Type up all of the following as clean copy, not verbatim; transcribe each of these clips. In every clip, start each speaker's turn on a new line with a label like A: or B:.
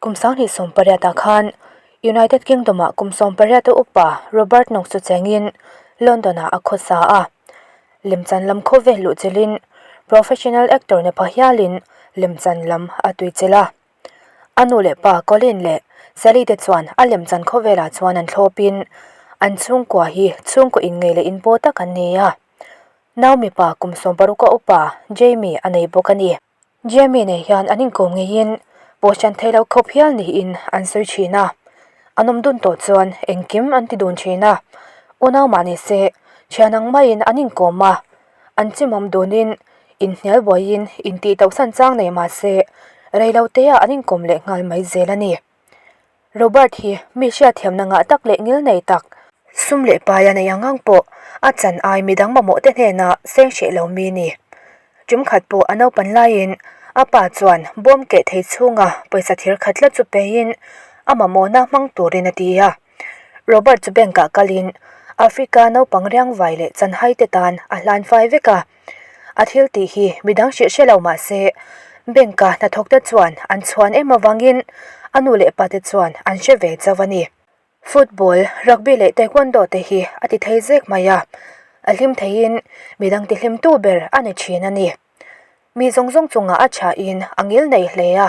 A: Kum 2018 ah khan United Kingdom ah kum 18 a upa Robert Knox chu chengin London ah a khawsa a. Lemchan lam khawvel luhchilhin professional actor ni pha hialin lemchan lam a tuichilh a. A nu leh pa Colin leh Sally te chuan a lemchan khawvelah chuan an thlawpin an chhungkua hi chhungkaw inngei leh inpaw tak an ni a. Nau mipa kum 16 a upa Jamie a nei bawk a ni. Jamie nei hian an inkawm ngeiin pawhhran theih loh khawp hial niin an sawi thin a. An awm dun tawh chuan engkim an ti dun thin a. Unau mah ni se, thian ang maiin an inkawm a. An chimawm dunin inhnial buaiin intih tauhsan chang nei mah se, reiloteah an inkawm leh nghal mai zel a ni. Robert hi mi hriatthiamna ngah tak leh ngil nei tak, sum leh pai a nei ang ang pawh a chan ai midang mamawh te hnena seng hreh lo mi ni. Tum khat pawh a naupan laiin a pa chuan bawm keh thei chhunga pawisa thir khat tlat chu peiin a mamawhna hmang turin a ti a. Robert chu bank ah kalin Africa naupang riangvai leh chanhai te tan a hlan fai vek a. A thil tih hi midang hrilh hre lo mah se, bank a hnathawk te chuan an chhuan em avangin a nu leh pa te chuan an hre ve chauh a ni. Football, rugby leh taekwondo te hi a ti thei zek mai a, a hlim theiin midang ti hlimtu ber a ni thin a ni. Mi zawng zawng chungah a thain a ngil nei hle a,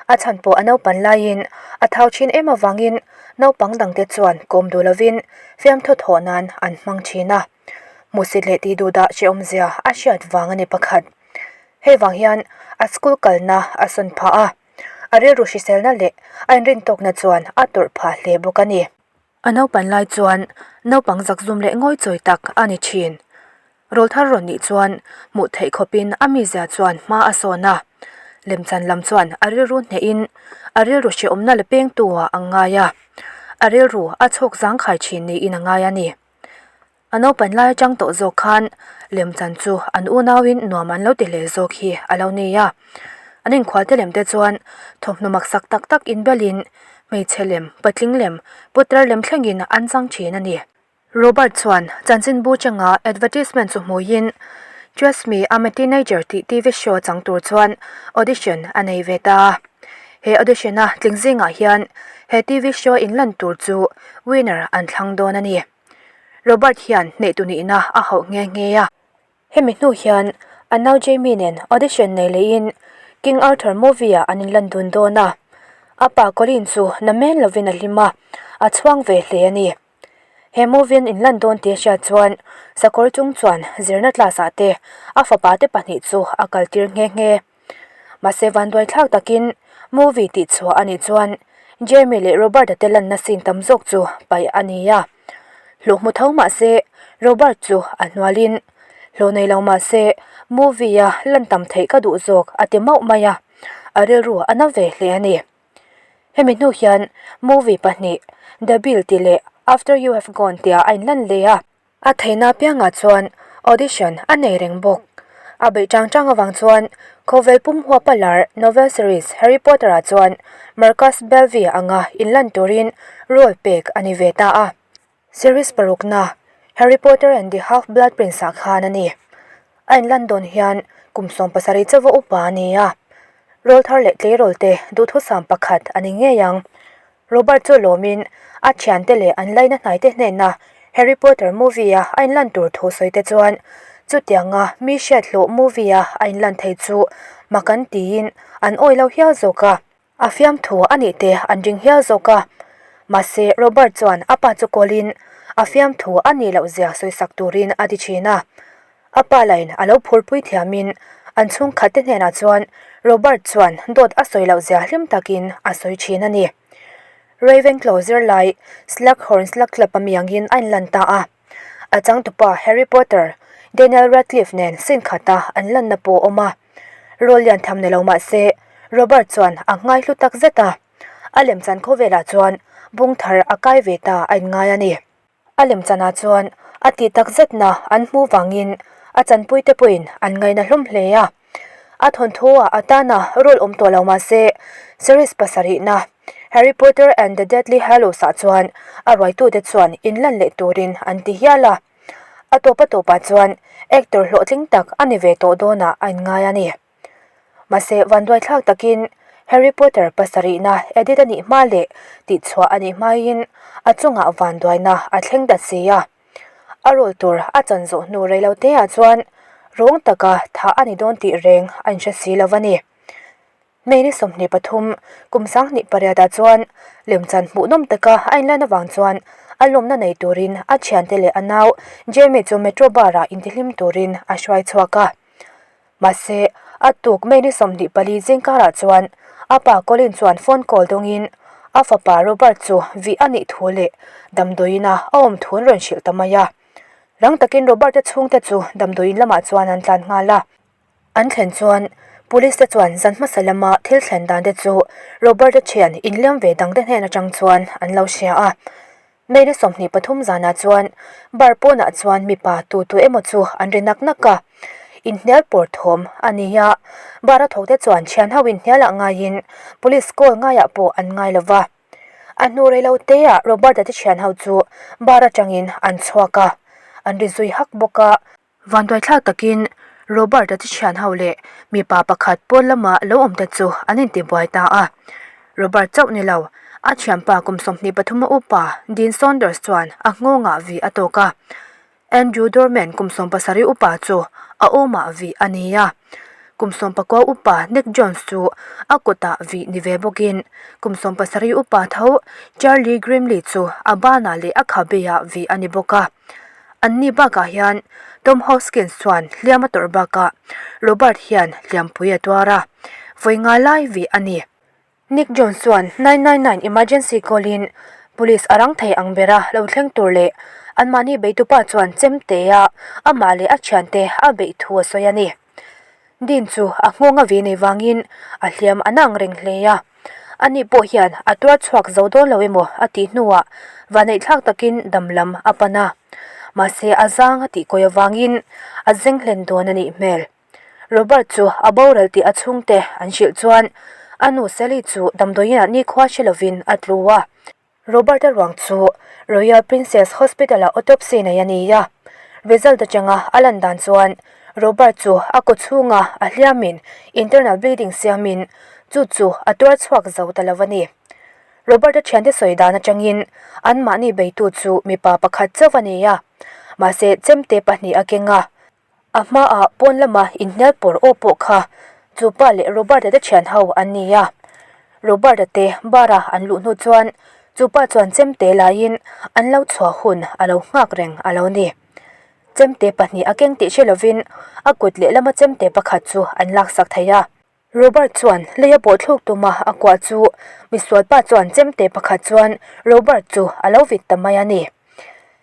A: a chhan pawh a naupan laiin a thau thin em avangin naupang dangte chuan kawm duh lovin fiamthu thawh nan an hmang thin a. Hmuhsit leh tih duh dah hrehawmzia a hriat vang a ni pakhat. Hei vang hian a school kalna a sawn phah a, a rilru hriselna leh a inrintawkna chuan a tawrh phah hle bawk a ni. A naupan lai chuan naupang zakzum leh ngawichawi tak a ni thin. Rawlthar rawn nih chuan hmuh theih khawpin a mizia chuan hma a sawn a, lemchan lam chuan a rilru hnehin a rilru hrehawmna la pengtu ah a ngai a, a rilru a chhawk zangkhai thin niin a ngai a ni. A naupan lai atang tawh zawk khan lemchan chu an unauin nuam an lo ti hle zawk hi a lo ni a. An inkhual te lem te chuan thawmhnaw maksak tak tak inbelin hmeichhe lem, patling lem, putar lem thlengin an chang thin a ni. Robert chuan chanchinbu changa advertisement chu hmuiin Trust Me, I'm a Teenager tih TV show chang tur chuan audition a nei ve ta a. He audition a tling zingah hian he TV show inlan tur chu winner an thlang dawn a ni. Robert hian hnehtu nihna a hauh nghe nghe a. Hemi hnu hian a nau Jamie nen audition nei leiin King Arthur movie-ah an inlan dun dawn a. A pa Colin chu na men lovin a hlim a, a chhuang ve hle a ni. He movie an inlan dawn tih a hriat chuan sakawr chung chuan zirna class-ah te a fapa te pahnih chu a kaltir nghe nghe. Mahse vanduai thlak takin movie tih chhuah a nih chuan Jamie leh Robert-a te lanna scene tam zawk chu paih a ni a. Hlawh hmu tho mahse Robert chu a hnualin hlawh nei lo mahse movie-a lan tam theih ka duh zawk a ti mauh mai a, a rilru a na ve hle a ni. Hemi hnu hian movie pahnih The Bill tih leh After You Have Gone tihah a inlan leh a. A theihna apiangah chuan audition a nei reng bawk. A beih chang chang avang chuan khawvel pum huapa lar novel series Harry Potter-ah chuan Marcus Belvy anga inlan turin role pek a ni ve ta a. Series parukna Harry Potter and the Half-Blood Prince-ah khan a ni. A inlan dawn hian kum 17 chauva upa a ni a. Role thar leh tleirawl te duhthusam pakhat a ni ngei ang. Robert chu lawmin a thiante leh an laina hnaite hnena Harry Potter movie-a a inlan tur thu sawi te chuan chutianga mi hriat hlawh movie-a a inlan thei chu mak an tiin an awi lo hial zawk a. A fiamthu a nih te an ring hial zawk a. Mahse, Robert chuan a pa chu kawlin a fiamthu a nih loh zia sawisak turin a ti thin a. A pa lain a lo phurpui thiamin an chhungkhat te hnenah chuan Robert chuan dawt a sawi loh zia hlim takin a sawi thin a ni. Ravenclaw zirlai Slughorn Slug Club a mi angin a inlan ta a. A changtupa Harry Potter, Daniel Radcliffe nen scene khata an lanna pawh a awm a. Role lian tham ni lo mah se Robert chuan a ngaihlu tak zet a. A lemchan khawvelah chuan bung thar a kai ve ta a inngai a ni. A lemchanah chuan a tih tak zetna an hmuh vangin a chanpuite pawhin an ngaina hlawm hle a. A thawnthuah a tana role awm tawh lo mah se, series pasarihna Harry Potter and the Deathly Hallows ah chuan a ruaitute chuan inlan leh turin an ti hial a. A tawp a tawpah chuan actor hlawhtling tak a ni ve tawh dawnah a inngai a ni. Mahse, vanduaithlak takin Harry Potter pasarihna edit a nih hma leh tihchhuah a nih hmain a chungah vanduaina a thleng ta si a. A role tur a chan zawh hnu reiloteah chuan rawng taka thah a ni dawn tih reng a inhre si lo a ni. May ni 23, kum 28 ah chuan lemchan hmuhnawm taka a inlan avang chuan a lawmna nei turin a thiante leh a nau Jamie chu Metro Bar ah intihlim turin a hruai chhuak a. Mahse, a tuk May ni 24 zing karah chuan a pa Colin chuan phone call dawngin a fapa Robert chu vih a nih thu leh damdawiin a a awm thu an rawn hrilh ta mai a. Rang takin Robert-a chhungte chu damdawiin lamah chuan an tlan nghal a. An thlen chuan Police te chuan zan hmasa lama thil thlen dan te chu Robert-a thian inliam ve dang te hnen atang chuan an lo hria a. May ni 23 zanah chuan bar pawnah chuan mipa tu tu emaw chu an ri nak nak a, inhnial pawr thawm a ni a. Bar a thawk te chuan thian ho inhnial ah ngaiin Police call ngaiah pawh an ngai lo va. A hnu rei lo te ah Robert-a te thian ho chu bar atangin an chhuak a, an ri zui hak bawk a. Vanduaithlak takin Robert-a te thian ho leh mipa pakhat pawn lama lo awm te chu an intibuai ta a. Robert chauh ni lo, a thianpa kum 23 a upa Dean Saunders chuan a nghawngah vih a tawk a. Andrew Dorman kum 17 upa chu a awmah vih a ni a. Kum 19 upa Nick Jones chu a kutah vih ni ve bawkin kum 17 upa tho Charlie Grimley chu a banah leh a khabeah vih a ni bawk a. Anni bakah hian Tom Hoskins chuan hliam a tawrh bakah Robert hian hliampui a tuar a, vawi nga lai vih a ni. Nick Jones chuan 999 emergency call in police a rang thei ang bera lo thleng tur leh anmahni beitupa chuan chemtea amah leh a thiante a beih thu a sawi a ni. Dean chu a nghawng a ve nei vangin a hliam a nang reng hle a. Ani pawh hian a tuar chhuak zo dawn lo emaw a tih hnuah vaneihthlak takin dam lam a pan a. Mahse a zang a tih kawi avangin a zeng hlen dawn a nih hmel. Robert chu a boral tih a chhungte an hrilh chuan a nu Sally chu damdawiinah nikhua hre lovin a tlu a. Robert-a ruang chu Royal Princess Hospital-ah autopsy nei a ni a, result atanga a lan dan chuan Robert chu a kaw chhunga a hliamin internal bleeding siamin chu chu a tuar chhuak zo ta lo a ni. Robert-a thiante sawi dan atangin anmahni beitu chu mipa pakhat chauh a ni a, mahse chemte pahnih a keng a. A hmaah pawn lama inhnial pawr aw pawh kha chu pa leh Robert-a te thian ho an ni a. Robert-a te bar-a an luh hnu chuan chu pa chuan chemte laiin an lo chhuah hun a lo nghak reng a lo ni. Chemte pahnih a keng tih hre lovin a kut lehlama chemte pakhat chu an laksak thei a. Robert chuan lei a pawhthluk tuma a kuah chu misualpa chuan chemte pakhat chuan Robert chu a lo vit ta mai a ni.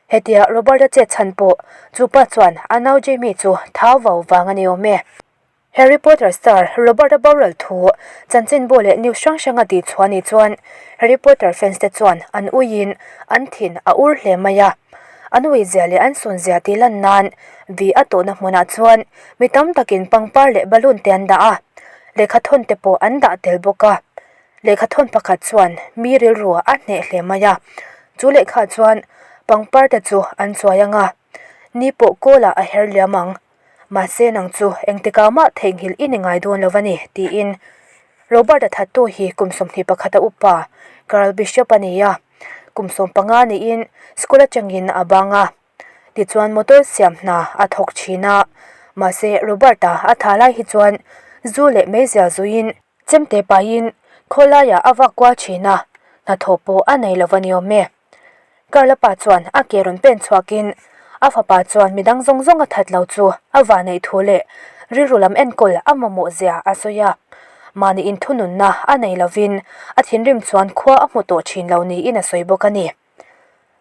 A: Hetia Robert-a chet chhan pawh chupa chuan a nau Jamie chu thau vau vang a ni awm e. Harry Potter star Robert-a boral thu chanchinbu leh news hrang hranga tih chhuah ni chuan Harry Potter fans te chuan an uiin an thin a ur hle mai a. An uizia leh an sunzia tih lan nan vi a tawhna hmunah chuan Mi tam takin pangpar leh balloon te an dah a, lehkha thawn te pawh an dah tel bawk a. Lehkha thawn pakhat chuan mi rilru a hneh hle mai a, chu lehkha chuan pangpar te chu an chuai ang a, ni pawh kawl ah a her liam ang. Mahse nang chu engtikah mah theihnghilh i ni ngai dawn lo a ni, tiin Robert-a thattu hi kum 21 a upa Carl Bishop a ni a, kum 15 niin school atangin a bang a. Tichuan motor siam hna a thawk thin a, mahse Robert-a a tha lai hi chuan zu leh meizial zuiin chemte pahin khawlaiah a vak kual thin a, hnathawh pawh a nei lo va ni awm e. Carla pa chuan a ke rawn pen chhuakin a fapa chuan midang zawng zawng a that lo chu a va neih thu leh rilru lam enkawl a mamawh zia a sawi a, mahni inthununna a nei lovin a thinrim chuan khua a hmu tawh thin lo niin a sawi bawk a ni.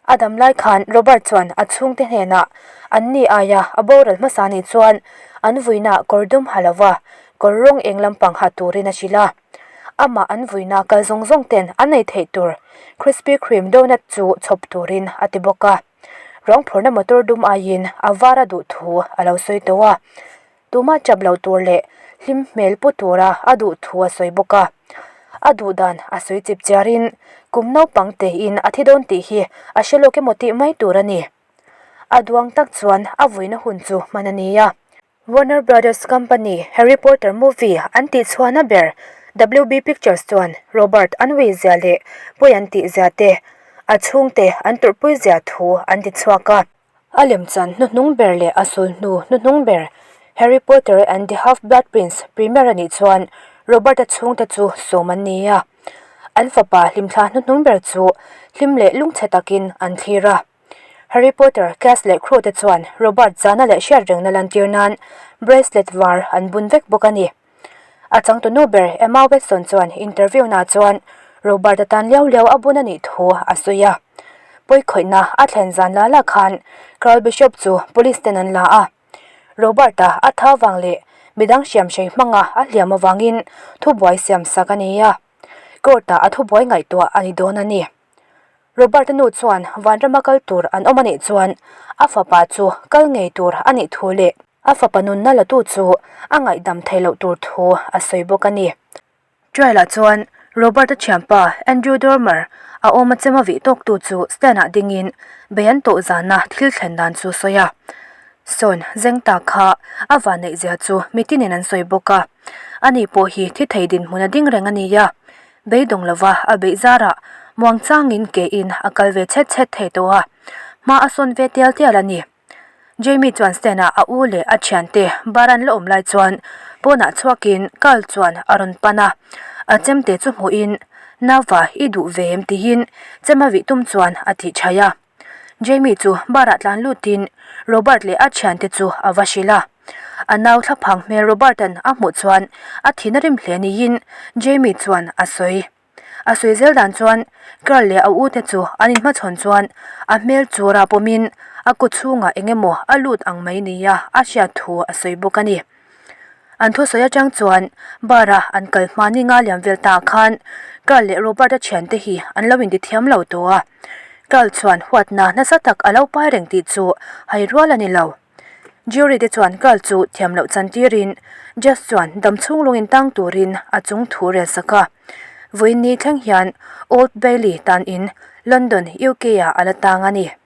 A: A dam lai khan Robert chuan a chhungte hnenah an ni aia a boral hmasa nih chuan an vuinaah kawr dum ha lova kawr rawng eng lampang ha turin a hrilh a. Amah an vuina kal zawng zawng ten an ei theih tur Krispy Kreme donut chu chhawp turin a ti bawk a. Ruang phurna motor dum aiin a var a duh thu a lo sawi tawh a. Tuma chap lo tur leh hlim hmel pu tura a duh thu a sawi bawk a. A duh dan a sawi chip chiarin kum naupang tein a thi dawn tih hi a hre lawk emaw tih mai tur a ni. A duang tak chuan a vuina hun chu hman a ni a. Warner Brothers Company Harry Potter movie an tih chhuahna ber. WB Pictures chuan Robert an ui zia leh pawi an tih zia te, a chhungte an turhpui zia thu an ti chhuak a. A lemchan hnuhnung ber leh a sul hnu hnuhnung ber Harry Potter and the Half-Blood Prince premiere a nih chuan Robert-a chhungte chu sawm an ni a. An fapa hlimthla hnuhnung ber chu hlim leh lungchhe takin an thlir a. Harry Potter cast leh crew te chuan Robert zahna leh hriatrengna lantir nan bracelet var an bun vek bawk a ni. A changtunu ber Emma Watson chuan interview na chuan Robert a tan liau liau a bun a nih thu a sawi a. Pawikhawihna a thlen zan la la khan Carl Bishop chu police ten an la a. Robert-a a tha vang leh midang hriamhrei hmanga a hliam avangin thubuai siam sak a ni a. Court-ah a thubuai ngaihtuah a ni dawn a ni. Robert-a nu chuan vanrama kal tur an awm a nih chuan a fapa chu kal ngei tur a nih thu leh a fapa nunna latu chu a ngaihdam theih loh tur thu a sawi bawk a ni. Trial-ah chuan Robert-a thianpa Andrew Dormer a awm a chema vih tawktu chu stand-ah dingin bei an tawh zana thil thlen dan chu sawi a. Sawn zeng ta kha a vanneih zia chu mitinin an sawi bawk a. Ani pawh hi thi thei dinhmun a ding reng a ni a. Beidawng lova a beih zarah muang changin ke in a kal ve chhet chhet thei tawh a, hma a sawn ve tial tial a ni. Jamie chuan stand-ah a u leh a thiante bar an la awm lai chuan pawnah chhuakin Carl chuan a rawn pan a, a chemte chu hmuhin, Nauva i duh ve em? tiin chem a vih tum chuan a tih chhaih a. Jamie chu bar-ah tlan lutin Robert leh a thiante chu a va hrilh a. A nau thlaphang hmel Robert-a'n a hmuh chuan a thin a rim hle niin Jamie chuan a sawi. A sawi zel dan chuan Carl leh a u te chu an inhmachhawn chuan a hmel chu rap awmin a kut chhungah eng emaw a lut ang mai nia a hriat thu a sawi bawk a ni. An thusawi atang chuan bar a an kal hma ni nga liam vel ta khan Carl leh Robert-a thiante hi an lo intithiam lo tawh a. Carl chuan huatna nasa tak a lo pai reng tih chu hai rual a ni lo. Jury te chuan Carl chu thiam loh chan tirin Judge chuan dam chhung lungin tang turin a chung thu rel sak a. Vawiin ni thleng hian Old Bailey tan in London, UK ah a la tang a ni.